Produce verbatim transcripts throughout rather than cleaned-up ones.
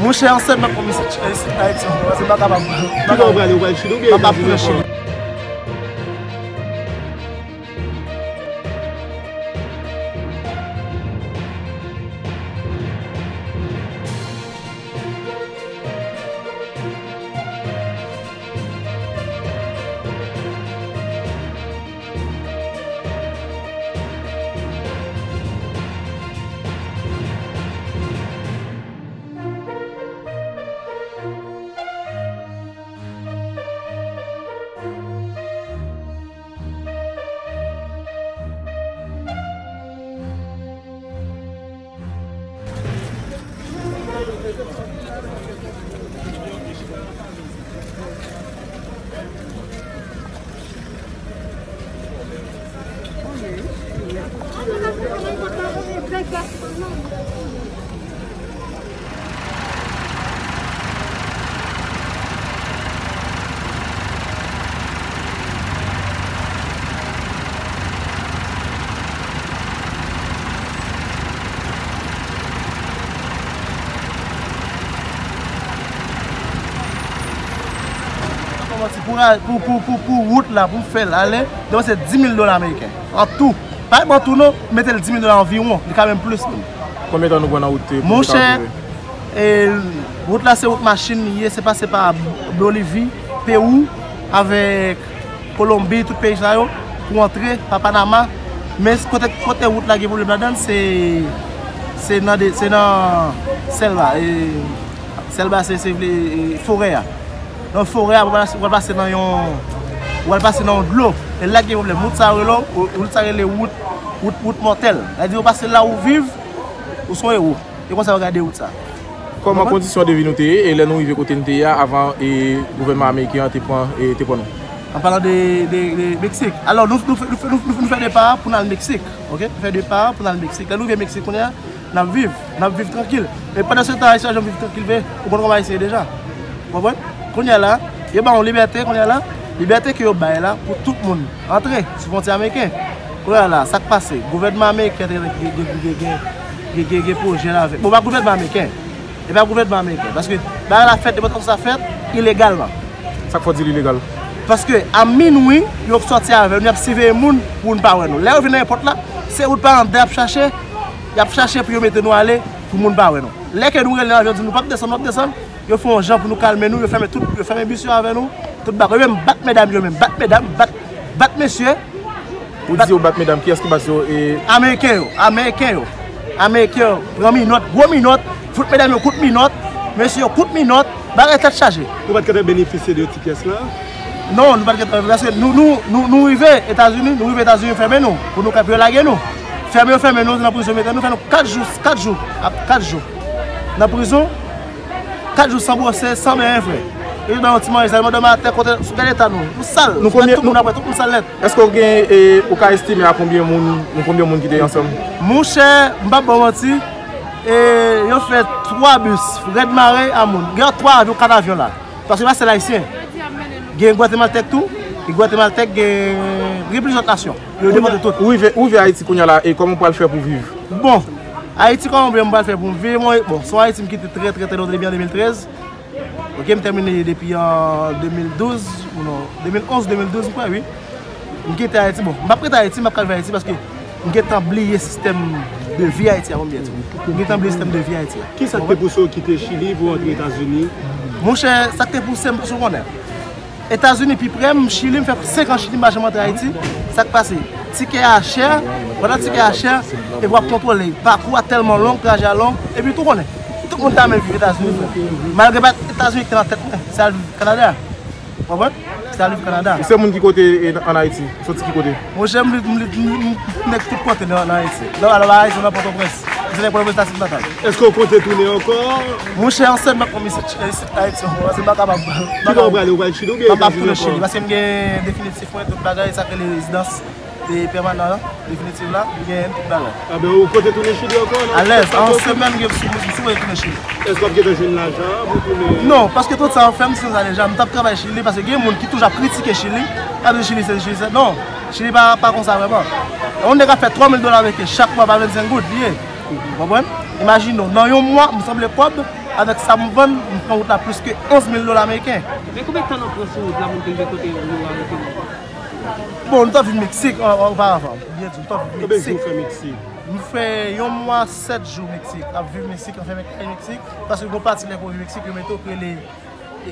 Monchè, ansèt m ap kòmanse tcheke isit Ayiti ankò, paske m pa kapab. Ki bò w prale, ou pral Chili oubyen Etazini ankò? M ap tounen Chili. Pou, pou, pou, pou, pou wout la, pou m fè l ale, depanse dis mil dola ameriken. An tou. Pa ban tou non, mete l dis mil dola anviwon, li ka menm plis menm. Konbyen tan nou pran nan wout te pou nou kapab rive? Monchè, e, wout la se wout machin li ye, se pase pa Bolivi, Pewou, avèk Kolonbi, tout peyi sa yo, pou antre pa Panama. Men kote, kote wout la gen pwoblèm ladan l, se, se nan de, se nan sèlva, e, sèlva se, se vle, e, forè a. Nan forè a, w pral pase nan yon, w pral pase nan yon dlo. E la gen pwoblèm. Wout sa yo rele, wout sa rele wout, wout, wout mòtèl. Sa di ou pase la ou viv, ou se yon ewo. E konsa yo gade wout sa. Kòman kondisyon de vi nou te ye, e lè nou rive kote n te ye a, avan, e, gouvènman ameriken an te pran, e, te pran nou? An palan de, de, de Meksik. Alò, nou, nou, nou, nou, nou, nou fè depa pou n al Meksik. Oke? Nou fè depa pou n al Meksik. Lè nou rive Meksik kounye a, n ap viv, n ap viv trankil. Men pandan se tan, Ayisyen pa janm viv trankil vre, ou konn kòman Ayisyen ye deja. Ou konprann? Kounye a la, yo ba w libète, kounye a la, libète ke yo bay la pou tout moun antre sou fwontyè ameriken. Kounye a la, sa k pase? Gouvènman ameriken te gen, gen, gen pwojè la avèk. Bon, pa gouvènman ameriken. E pa gouvènman ameriken. Paske bagay la fèt, nenpòt sa fèt, ilegalman. Sa k fè w di l ilegal? Paske a minwi, yo sòti avè nou, y ap siveye moun pou n pa wè nou. Lè yo vin nan èpòt la, se wout pa anndan y ap chache, y ap chache pou yo mete nou ale, pou moun pa wè nou. Lè ke nou rele nan avyon, di nou p ap desann, nou p ap desann, yo fè yon jan pou nou kalme nou, yo fèmen tout, yo fèmen bis yo avè nou, tout bagay. Yo menm bat medam yo menm, bat medam, bat, bat mesye. Ou di yo bat medam, kiyès ki bat yo? E ameriken yo, ameriken yo. Ameriken yo pran minòt, gwo minòt, fout medam yo kout minòt, mesye yo kout minòt, bagay tèt chaje. Ou pa t gentan benefisye de ti pyès la? Non, nou pa t gentan, paske nou, nou, nou, nou rive Etazini, nou rive Etazini, yo fèmen nou, pou nou ka, pou yo lage nou. Fèmen yo fèmen nou nan prizon, mete nou, fè nou kat jou, kat jou, ap kat jou nan prizon, kat jou san bwose, san benyen, frè. Yo ban yon ti manje, sa yo mande m atè, kote, gade eta nou, nou sal, nou tout moun apre, tout moun sal nèt. Èske w gen, e, ou ka estime a konbyen moun, nou konbyen moun ki te ansanm? Monchè, m p ap ba w manti, e, yo fè twa bis, rèd mare a moun. Gen twa avyon, kat avyon la. Paske pa sèl ayisyen. Gen gwatemaltèk tou, gen gwatemaltèk, gen, gen plizyè lòt nasyon. Yo depòte tout. Ou rive, ou rive Ayiti kounye a la, e kòman w pral fè pou viv? Bon, Ayiti kòman m pral fè pou m viv? Mwen, bon, se yon Ayiti m kite trè, trè, trè lontan, depi an de mil trèz. Oke, m tèmine depi an de mil douz, ou non, de mil onz, de mil douz, m kwè, wi. M kite Ayiti, bon, m p ap rete Ayiti, m p ap ka viv Ayiti paske m gentan bliye sistèm de vi Ayiti a, pou m byen di w. M gentan bliye sistèm de vi Ayiti a. Kisa k te pouse w kite Chili pou w antre Etazini? Monchè, sa k te pouse m, paske w konnen. Etazini pi pre m, Chili, m fè senk an Chili, m pa janm antre Ayiti. Sa k pase? Tikè a chè, pandan tikè a chè, epi w ap kontwole, pakou a tèlman long, trajè a long, epi tou konnen, tout moun ta renmen viv Etazini, frè. Malgre pa Etazini ki te nan tèt mwen, se al viv Kanada. Ou konprann? Se al viv Kanada. Ou se moun ki kote, e, ann Ayiti? Ou soti ki kote? Monchè, m, m, m, m, m nèg tout kote nan, nan Ayiti. Non, alò, Ayiti, nan Pòtoprens. Se nèg Pòtoprens natif natal. Èske w konte tounen ankò? Monchè, ansèt m ap kòmanse tch-, isit Ayiti ankò, paske m pa kapab. Ki bò w prale, ou pral Chili oubyen Etazini ankò? M ap tounen Chili, paske m gen definitif mwen, tout bagay, sa k rele rezidans, e, pèmanan an, definitif la, m gen tout bagay. Anben, ou konte tounen Chili ankò, non? Alèz, an semèn, m gen sou, sou tounen Chili. Èske w ap gentan jwenn lajan an pou tounen? Non, paske tout sa yo fè m, si w sa deja, m t ap travay Chili, paske gen moun ki toujou ap kritike Chili, y ap di Chili se, Chili se, non, Chili pa, pa konsa vrèman. Yon nèg ap fè twa mil dola ameriken chak mwa pa vennsenk goud, li ye. Ou konprann? Imajine w, nan yon mwa, m sanble kòb, Avèk sa m vann, m pran wout la plis ke onz mil dola ameriken. Men konbyen tan nou pran sou wout la pou nou rive kote nou arete nou? Bon, nou t ap viv Meksik an, an, oparavan. Byen di, nou t ap viv Meksik. Konbyen jou w fè Meksik? M fè yon mwa sèt jou Meksik. Ap viv Meksik, anfen, Meksik. Paske gon pati lè ke w rive Meksik, yo mete w ki rele, e,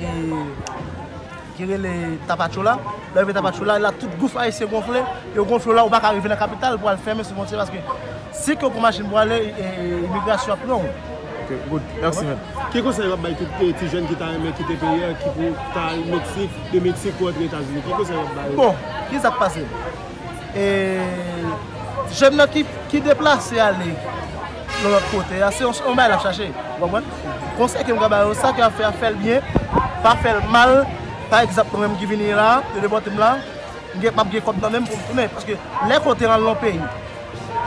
ki rele Tapachula. Lè w rive Tapachula, la tout gouf ayisyen gonfle. Yo gonfle w la, ou pa ka rive nan kapital pou al fèmen sou fwontyè paske si ke w pran machin pou ale, e, imigrasyon ap pran w. Ok, good. Mèsi, man. Ki konsèy w ap bay tout, eh, ti jèn ki ta renmen kite peyi a, ki pou ta al Meksik, de Meksik pou antre Etazini? Ki konsèy w ap ba yo? Bon, ki sa k pase? E, jèn nan ki, ki deplase ale nan lòt kote a, se yon, yon bagay l ap chache. Ou konprann? Konsèy ke m ka ba yo, sa ke y ap fè a, fè l byen, pa fè l mal. Pa egzanp, mwen menm ki vini la, yo depòte m la, m gen, m ap gen kòb nan men m pou m tounen. Paske lè ke w te al nan yon peyi,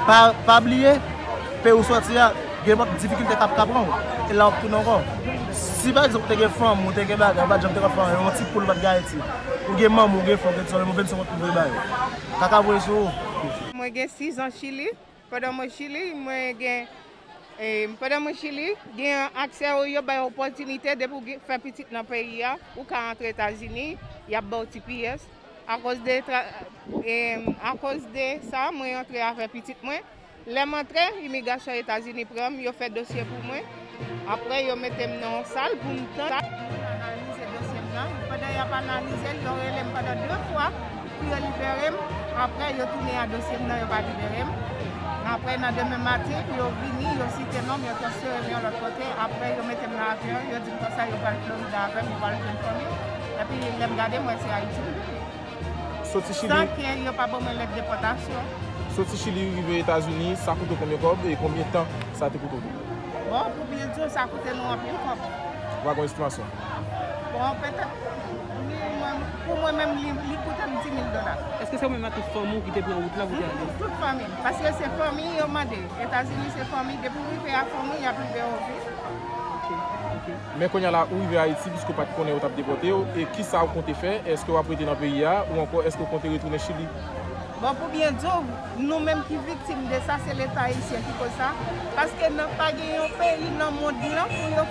pa, pa bliye, peyi w sòti a, gen lòt difikilte k ap ka pran w. E la w ap tounen ankò. Si pa egzanp, ou te gen fanm, ou te gen bagay, ou pa t janm te ka fè anyen, yon ti poul pa t gen Ayiti. Ou gen manman, ou gen frè, ou gen ti sè, ou vennsenk goud pou voye ba yo. Kaka voye sou ou. Mwen gen sis an Chili. Pandan mwen Chili, mwen gen, eh, pandan mwen Chili, gen aksè, yo bay opòtinite depi w gen, fè pitit nan peyi a, ou ka antre Etazini, y ap ba w T P S. Akoz de tra-, eh, akoz de sa, mwen antre avè pitit mwen. Lè m antre, imigrasyon Etazini pran m, yo fè dosye pou mwen. Apre, yo mete m nan yon sal pou m tann. Analize dosye m nan. Pandan y ap analize l, yo rele m pandan de fwa pou yo libere m. Apre, yo tounen a dosye m nan, yo pa libere m. Apre, nan demen maten, yo vini, yo site non m, yo transfere m yon lòt kote. Apre, yo mete m nan avyon, yo di m konsa yo pral Florida avè m, yo pral jwenn fanmi. Epi, lè m gade, m wè se Ayiti m vini. Soti Chili. San ke yo pa ban mwen lèt depòtasyon. Soti Chili rive Etazini, sa koute w konbyen kòb e konbyen tan sa te koute w tou? Bon, pou byen di w, sa koute nou anpil kòb. Ou pa gen estimasyon? Bon, petèt, li, mwen, pou mwen menm, li, li koute m dis mil dola. Èske se ou menm ak tout fanmi w ki te pran wout la pou te ale? Mm, tout fanmi m. Paske se fanmi yo mande. Etazini se fanmi. Depi w rive a fanmi w, y ap libere w vit. Ok, ok. Men kounye a la, ou rive Ayiti, piske w pa t konnen yo t ap depòte w, e kisa w konte fè? Èske w ap rete nan peyi a, ou ankò èske w konte retounen Chili? Bon, pou byen di w, nou menm ki viktim de sa, se Leta ayisyen ki koz sa. Paske nan, pa gen yon peyi nan mond lan pou yo,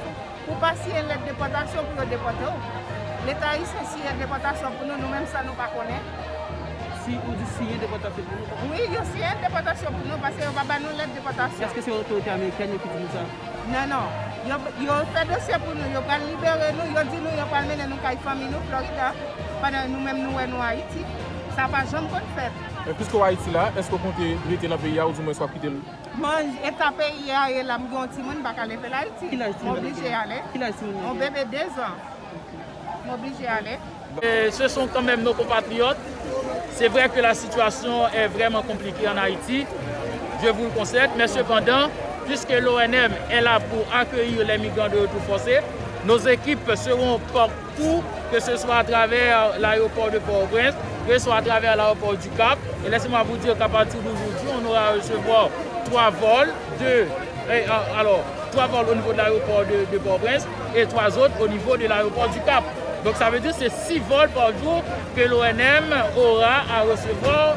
pou pa siyen lèt depòtasyon pou yo depòte w. Leta ayisyen siyen depòtasyon pou nou, nou menm san nou pa konnen. Si ou di siyen depòtasyon pou nou? Wi, yo siyen depòtasyon pou nou, paske yo pa ba nou lèt depòtasyon. Èske se otorite amerikèn yo ki di nou sa? Non, non. Yo, yo fè dosye pou nou, yo pral libere nou, yo di nou yo pral mennen nou kay fanmi nou, Florida, pandan nou menm nou wè nou Ayiti. Sa pa janm konn fèt. Men piske w Ayiti la, èske w konte rete nan peyi a oudimwens w ap kite l? Mwen, eta peyi a ye la, m gen yon timoun, m pa ka leve l Ayiti. Ki laj timoun? M oblije ale. Ki laj timoun nan? Yon bebe de zan. M oblije ale. Euh, ce sont quand même nos compatriotes. C'est vrai que la situation est vraiment compliquée en Haïti, je vous le concède, mais cependant, puisque l'O N M est là pour accueillir les migrants de retour forcé, nos équipes seront partout, que ce soit à travers l'aéroport de Port-au-Prince, que ce soit à travers l'aéroport du Cap. Et laissez-moi vous dire qu'à partir d'aujourd'hui, on aura à recevoir trois vols, deux, et, euh, alors, trois vols au niveau de l'aéroport de, de Port-au-Prince et trois autres au niveau de l'aéroport du Cap. Donc ça veut dire que c'est six vols par jour que l'O N M aura à recevoir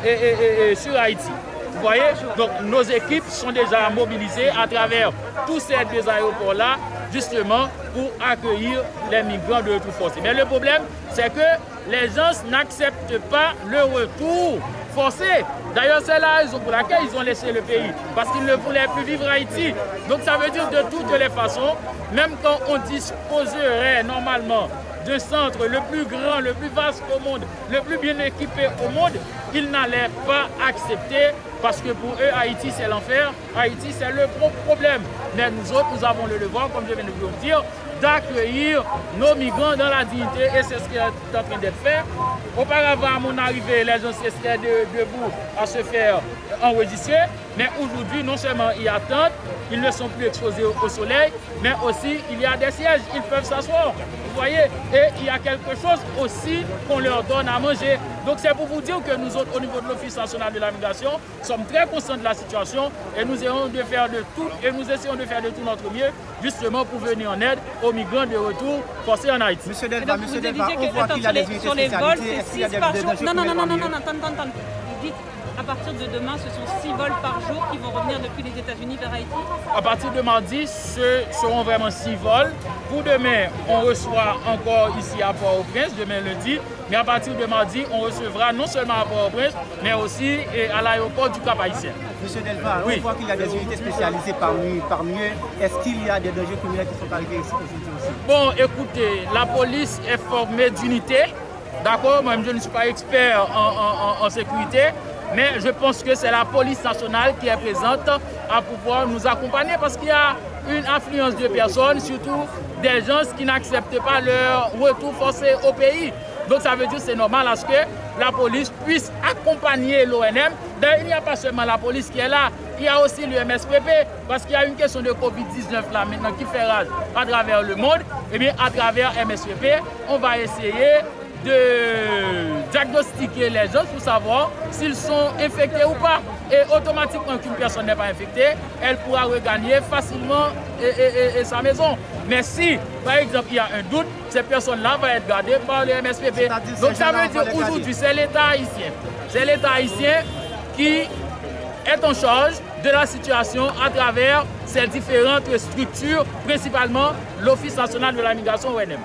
et, et, et, et sur Haïti. Vous voyez? Donc nos équipes sont déjà mobilisées à travers tous ces deux aéroports-là, justement pour accueillir les migrants de retour forcé. Mais le problème, c'est que les gens n'acceptent pas le retour forcé. D'ailleurs, c'est la raison pour laquelle ils ont laissé le pays, parce qu'ils ne voulaient plus vivre Haïti. Donc ça veut dire de toutes les façons, même quand on disposerait normalement d'un centre le plus grand, le plus vaste au monde, le plus bien équipé au monde, ils n'allaient pas accepter parce que pour eux, Haïti, c'est l'enfer. Haïti, c'est le gros problème. Mais nous autres, nous avons le devoir, comme je viens de vous le dire, d'accueillir nos migrants dans la dignité et c'est ce qui est en train d'être fait. Auparavant, à mon arrivée, les gens étaient de- debout à se faire enregistrer, mais aujourd'hui, non seulement ils attendent, ils ne sont plus exposés au, au soleil, mais aussi il y a des sièges, ils peuvent s'asseoir, vous voyez, et il y a quelque chose aussi qu'on leur donne à manger. Donc c'est pour vous dire que nous autres, au niveau de l'Office national de la migration, sommes très conscients de la situation et nous essayons de faire de tout, et nous essayons de faire de tout notre mieux, justement pour venir en aide aux migrants de retour forcés en Haïti. Monsieur Delva, Monsieur Delva, on voit qu'il y a des unités spécialisées. Est-ce qu'il y a des, des dangers pour les familles? Non, non, non, non, non, non, attends, attends, attends. Dites, À partir de demain, ce sont six vols par jour qui vont revenir depuis les États-Unis vers Haïti. À partir de mardi, ce seront vraiment six vols. Pour demain, on reçoit encore ici à Port-au-Prince, demain lundi. Mais à partir de mardi, on recevra non seulement à Port-au-Prince, mais aussi eh, à l'aéroport du Cap-Haïtien. Monsieur Delva, Oui. On voit qu'il y a des unités spécialisées parmi, parmi eux. Est-ce qu'il y a des dangers criminels qui sont arrivés ici aujourd'hui aussi? Bon, écoutez, la police est formée d'unités. D'accord, moi je ne suis pas expert en, en- en- en sécurité, mais je pense que c'est la police nationale qui est présente à pouvoir nous accompagner parce qu'il y a une affluence de personnes, surtout des gens qui n'acceptent pas leur retour forcé au pays. Donc ça veut dire que c'est normal à ce que la police puisse accompagner l'O N M. D'ailleurs, il n'y a pas seulement la police qui est là, il y a aussi le M S P P, parce qu'il y a une question de covid dix-neuf là maintenant qui fait rage à travers le monde. Eh bien, à travers M S P P, on va essayer de diagnostiquer les gens pour savoir s'ils sont infectés ou pas. Et automatiquement qu'une personne n'est pas infectée, elle pourra regagner facilement et, et- et- et sa maison. Mais si, par exemple, il y a un doute, cette personne-là va être gardée par le M S P P. C'est-à-dire, Donc ces ça gens-là, veut on va dire les aujourd'hui, garder. C'est l'État haïtien. C'est l'État haïtien qui est en charge de la situation à travers ces différentes structures, principalement l'Office national de la migration, O N M.